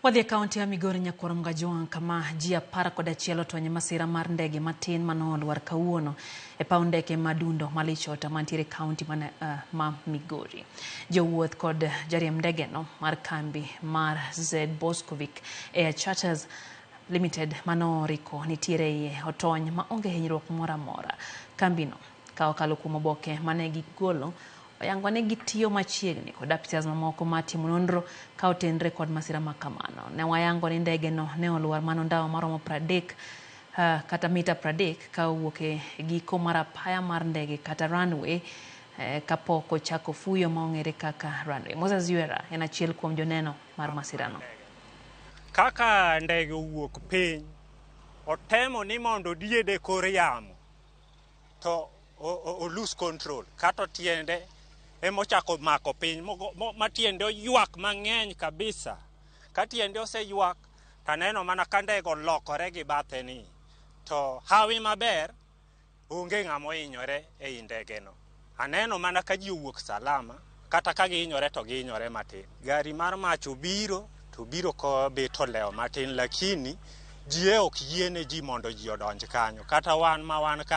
Wadhi e kaunti ya Migori Nyakwar Mgajwang' kama ji 11 otony e masira mar ndege matin manolwar kawuono e paw ndeke ma Dundo Malichota mantiere e kaunti ma Migori. Jowuoth kod jariemb ndegeno mar kambi mar Z Boskovic Air Charters Limited manoriko nitiere iye otony ma onge hinyruok moro amora. Kambino ka okalo kuom oboke mane gigolo oyango ni gitiyo machiegni kod apisas mamoko ma timo nonro ka otenre kod masira ma kamano. Ne wayango ni ndege no ne olwar mano ndawa maromo 30 kata mita 30 ka owuok e giko mar apaya mar ndege kata runway kapok ochako fuyo ma ong'ere kaka runway. Moses Ywera en achiel kuom joneno mar masirano. Kaka ndege owuok piny, otemo ni mondo odiede kor yamo to o lose control kata tiende emochako mako piny ma tiende oywak mang'eny kabisa. Ka tiende oseywak taneno mana ka ndege olokore gi bathe ni to hawi maber onge ng'ama ohinyore ei ndege no. Aneno mana ka ji owuok salama kata ka gihinyore to gihinyore matin. Gari mar mach obiro to obiro kobet olewo matin lakini ji e ok yiene ji mondo ji odonj kanyo kata wan ma wan ka.